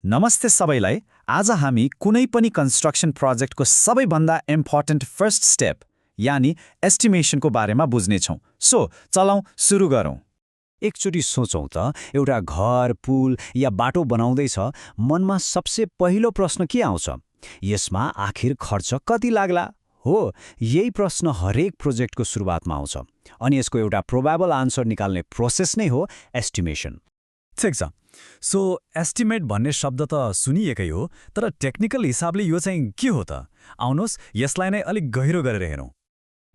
नमस्ते सबैलाई। आज हामी कुनै पनि कन्स्ट्रक्सन प्रोजेक्टको सबैभन्दा इम्पोर्टेन्ट फर्स्ट स्टेप यानी एस्टिमेसनको बारेमा बुझ्नेछौँ। सो चलौँ सुरु गरौँ। एकचोटि सोचौँ त एउटा घर, पुल या बाटो बनाउँदैछ, मनमा सबसे पहिलो प्रश्न के आउँछ? यसमा आखिर खर्च कति लाग्ला? हो, यही प्रश्न हरेक प्रोजेक्टको सुरुवातमा आउँछ। अनि यसको एउटा प्रोबेबल आन्सर निकाल्ने प्रोसेस नै हो एस्टिमेसन। ठिक छ। सो एस्टिमेट भन्ने शब्द त सुनिएकै हो, तर टेक्निकल हिसाबले यो चाहिँ के हो त? आउनुहोस् यसलाई नै अलिक गहिरो गरेर हेरौँ।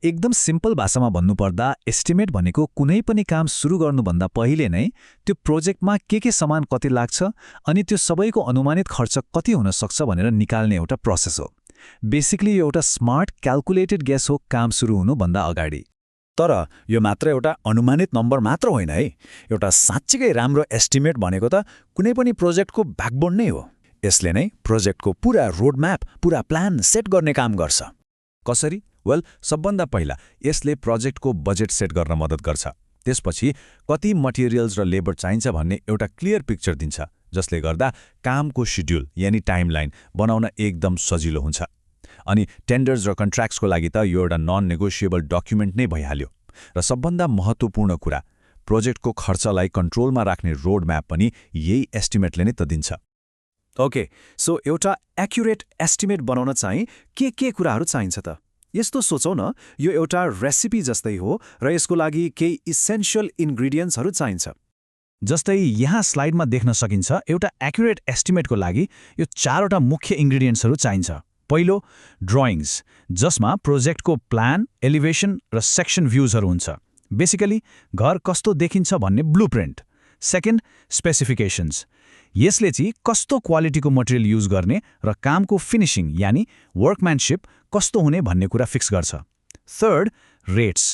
एकदम सिम्पल भाषामा भन्नुपर्दा एस्टिमेट भनेको कुनै पनि काम सुरु गर्नुभन्दा पहिले नै त्यो प्रोजेक्टमा के सामान कति लाग्छ अनि त्यो सबैको अनुमानित खर्च कति हुन सक्छ भनेर निकाल्ने एउटा प्रोसेस हो। बेसिकली यो एउटा स्मार्ट क्याल्कुलेटेड गेस हो काम सुरु हुनुभन्दा अगाडि। तर यो मात्र एउटा अनुमानित नम्बर मात्र होइन है। एउटा साँच्चीकै राम्रो एस्टिमेट भनेको त कुनै पनि प्रोजेक्टको ब्याकबोन नै हो। यसले नै प्रोजेक्टको पुरा रोडम्याप, पुरा प्लान सेट गर्ने काम गर्छ। कसरी? वेल, सबभन्दा पहिला यसले प्रोजेक्टको बजेट सेट गर्न मद्दत गर्छ। त्यसपछि कति मटेरियल्स र लेबर चाहिन्छ भन्ने एउटा क्लियर पिक्चर दिन्छ, जसले गर्दा कामको शेड्युल यानी टाइमलाइन बनाउन एकदम सजिलो हुन्छ। अनि टेन्डर्स र कन्ट्र्याक्ट्सको लागि त यो एउटा नन नेगोसिएबल डकुमेन्ट नै भइहाल्यो। र सबभन्दा महत्त्वपूर्ण कुरा, प्रोजेक्टको खर्चलाई कन्ट्रोलमा राख्ने रोडम्याप पनि यही एस्टिमेटले नै त दिन्छ। ओके, सो एउटा एक्युरेट एस्टिमेट बनाउन चाहिँ के कुराहरू चाहिन्छ त? यस्तो सोचौँ न, यो एउटा रेसिपी जस्तै हो र यसको लागि केही इसेन्शियल इन्ग्रिडियन्ट्सहरू चाहिन्छ। जस्तै यहाँ स्लाइडमा देख्न सकिन्छ, एउटा एक्युरेट एस्टिमेटको लागि यो 4वटा मुख्य इन्ग्रिडियन्ट्सहरू चाहिन्छ। पहिलो, ड्रइङ्स, जसमा प्रोजेक्टको प्लान, एलिभेसन र सेक्सन भ्युजहरू हुन्छ। बेसिकली घर कस्तो देखिन्छ भन्ने ब्लुप्रिन्ट। सेकेन्ड, स्पेसिफिकेसन्स, यसले चाहिँ कस्तो क्वालिटीको मटेरियल युज गर्ने र कामको फिनिसिङ यानी वर्कम्यानसिप कस्तो हुने भन्ने कुरा फिक्स गर्छ। थर्ड, रेट्स,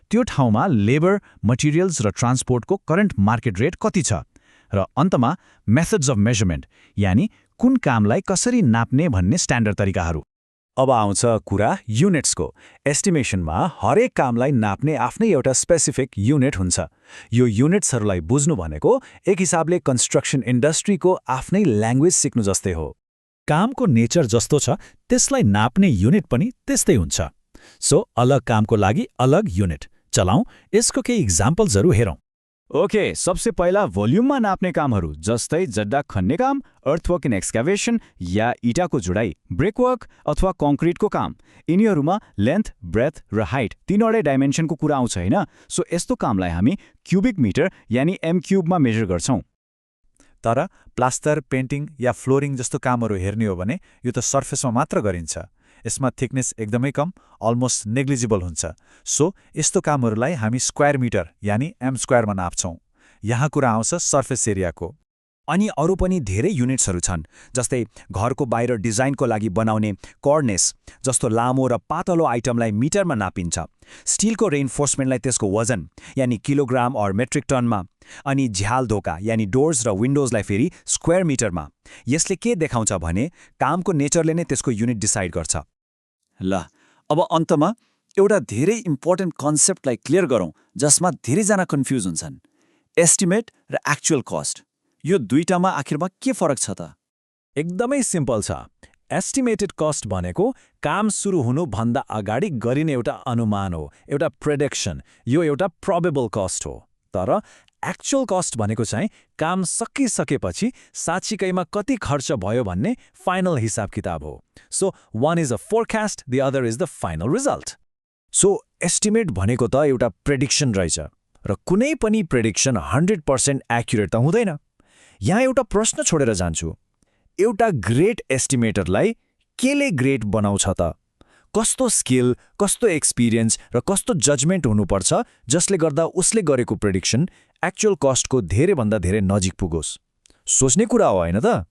त्यो ठाउँमा लेबर, मटेरियल्स र ट्रान्सपोर्टको करेन्ट मार्केट रेट कति छ। र अन्तमा मेथड्स अफ मेजरमेन्ट, यानी कुन कामलाई कसरी नाप्ने भन्ने स्ट्यान्डर्ड तरिकाहरू। अब आउँछ कुरा युनिट्सको। एस्टिमेसनमा हरेक कामलाई नाप्ने आफ्नै एउटा स्पेसिफिक युनिट हुन्छ। यो युनिट्सहरूलाई बुझ्नु भनेको एक हिसाबले कन्स्ट्रक्सन इन्डस्ट्रीको आफ्नै ल्याङ्ग्वेज सिक्नु जस्तै हो। कामको नेचर जस्तो छ त्यसलाई नाप्ने युनिट पनि त्यस्तै हुन्छ। सो अलग कामको लागि अलग युनिट। चलाउँ यसको केही इक्जाम्पल्सहरू हेरौँ। ओके, सबसे पहिला भोल्युममा नाप्ने कामहरू, जस्तै जड्डा खन्ने काम, अर्थवर्क इन एक्सकाभेसन या इटाको जुडाई, ब्रेकवर्क अथवा कङ्क्रिटको काम। यिनीहरूमा लेन्थ, ब्रेथ र हाइट तीनवटै डाइमेन्सनको कुरा आउँछ हैन? सो यस्तो कामलाई हामी क्युबिक मिटर यानी M³ मेजर गर्छौँ। तर प्लास्टर, पेन्टिङ या फ्लोरिङ जस्तो कामहरू हेर्ने हो भने यो त सर्फेसमा मात्र गरिन्छ। यसमा थिकनेस एकदमै कम, अलमोस्ट नेग्लिजिबल हुन्छ। सो यस्तो कामहरूलाई हामी स्क्वायर मिटर यानी M² मा नाप्छौँ। यहाँ कुरा आउँछ सर्फेस एरियाको। अनि अरू पनि धेरै युनिट्सहरू छन्, जस्तै घरको बाहिर डिजाइनको लागि बनाउने कर्नेस जस्तो लामो र पातलो आइटमलाई मिटरमा नापिन्छ। स्टिलको रेइन्फोर्समेन्टलाई त्यसको वजन यानी किलोग्राम अर मेट्रिक टनमा। अनि झ्याल धोका यानी डोर्स र विन्डोजलाई फेरि स्क्वायर मिटरमा। यसले के देखाउँछ भने कामको नेचरले नै त्यसको युनिट डिसाइड गर्छ। ल, अब अन्तमा एउटा धेरै इम्पोर्टेन्ट कन्सेप्टलाई क्लियर गरौँ, जसमा धेरैजना कन्फ्युज हुन्छन्। एस्टिमेट र एक्चुअल कस्ट, यो दुईटामा आखिरमा के फरक छ त? एकदमै सिम्पल छ। एस्टिमेटेड कस्ट भनेको काम सुरु हुनुभन्दा अगाडि गरिने एउटा अनुमान हो, एउटा प्रेडिक्सन। यो एउटा प्रोबेबल कस्ट हो। तर एक्चुअल कस्ट भनेको चाहिँ काम सकिसकेपछि साँच्चीकैमा कति खर्च भयो भन्ने फाइनल हिसाब किताब हो। So one is a forecast, the other is the final result. So estimate भनेको त एउटा प्रेडिक्सन रहेछ, र कुनै पनि प्रेडिक्सन 100% एक्युरेट त हुँदैन। यहाँ एउटा प्रश्न छोडेर जान्छु, एउटा ग्रेट एस्टिमेटरलाई केले ग्रेट बनाउँछ त? कस्तो स्किल, कस्तो एक्सपिरियन्स र कस्तो जजमेन्ट हुनुपर्छ जसले गर्दा उसले गरेको प्रेडिक्सन एक्चुअल कस्टको धेरैभन्दा धेरै नजिक पुगोस्? सोच्ने कुरा हो होइन त?